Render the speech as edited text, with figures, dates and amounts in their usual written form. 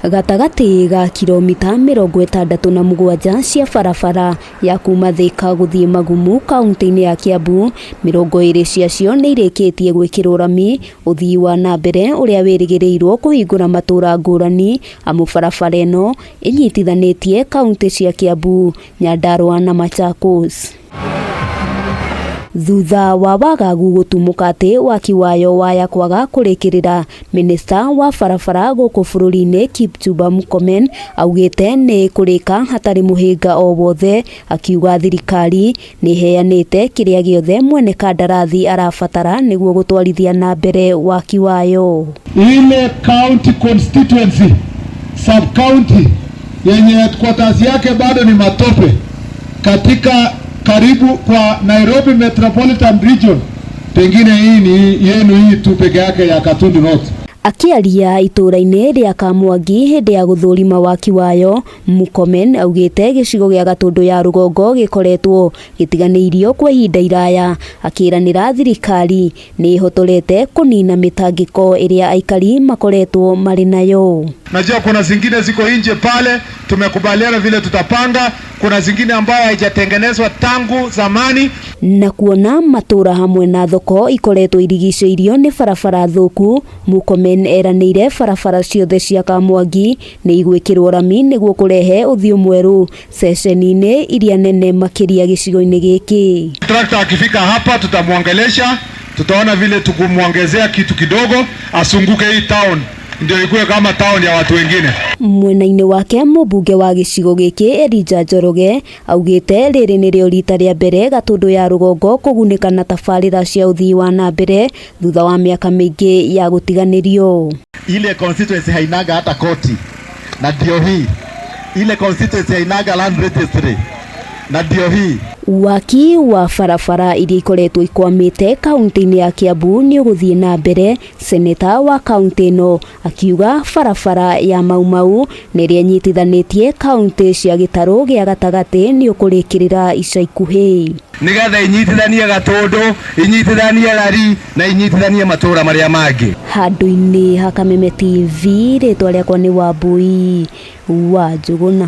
Gatagatĩ ga kiromita 67 cia barabara ya kuma Thika gũthiĩ Magumu kaunti-inĩ ya Kiambu, 20 ciacio nĩ irĩkĩtie gwĩkĩrwo rami, ũthii wa na mbere ũrĩa wĩrĩgĩrĩirwo kũhingũra matũra ngũrani amu barabara ĩno ĩnyitithanĩtie kaunti cia Kiambu, Nyandarua na Machakos. Thutha wa wagagu gũtumũka atĩ waki wayo waya kwaga kũrĩkĩrĩra, minista wa barabara gũkũ bũrũri-inĩ Kipchumba Murkomen augĩte nĩ kũrĩka hatarĩ mũhĩnga o wothe, akiuga thirikari nĩ ĩheanĩte kĩrĩa gĩothe mwene kandarathi arabatara nĩguo gũtwarithia na mbere waki wayo. Ile county constituency sub county yenye headquarters yake bado ni matope katika karibu kwa Nairobi Metropolitan Region, pengine hii ni yenu hii tu peke yake ya Gatundu North. Akĩaria itũũra-inĩ rĩa Kamwangi hĩndĩ ya gũthũrima waki wayo, Murkomen augĩte gĩcigo gĩa Gatũndũ ya rũgongo gĩkoretwo gĩtiganĩirio kwa ihinda iraya, akĩranĩra thirikari nĩ ĩhotorete kũnina mĩtangĩko ĩrĩa aikari makoretwo marĩ nayo. Najua kuna zingine ziko nje pale, tumekubaliana vile tutapanga. Kuna zingine ambayo haijatengenezwa tangu zamani. Na kuona matũra hamwe na thoko ikoretwo irigicĩirio nĩ barabara thũku, Murkomen eranĩire barabara ciothe cia Kamwangi nĩ igwĩkĩrwo rami nĩguo kũrehe ũthiũ mwerũ ceceni-inĩ iria nene makĩria gĩcigo-inĩ gĩkĩ. Trakta akifika hapa tutamwongelesha, tutaona vile tukumwongezea kitu kidogo, asunguke hii town ndio ikuwe kama town ya watu wengine. Mwena-inĩ wake mũmbunge wa gĩcigo gĩkĩ Elijah Njoroge augĩte rĩrĩ nĩrĩo rita rĩa mbere Gatũndũ ya rũgongo kũgunĩka na tabarĩra cia ũthii wa na mbere thutha wa mĩaka mĩingĩ ya gũtiganĩrio. Ile constituency hainaga hata koti, na ndio hii. Ile constituency hainaga land registry, na ndio hii. Waki wa barabara iria ikoretwo ikwamĩte kaunti-inĩ ya Kiambu nĩ ũgũthiĩ na mbere, seneta wa kaunti ĩno akiuga barabara ya Mau Mau na ĩrĩa ĩnyitithanĩtie kaunti cia gĩtarũ gĩa gatagatĩ nĩ ũkũrĩkĩrĩra ica ikuhĩ. Nigetha inyitithanie Gatũndũ, inyitithanie Lari na inyitithanie matũra marĩa mangĩ. Handũ-inĩ ha Kameme TV, rĩtwa rĩakwa nĩ Wambui wa Njũgũna.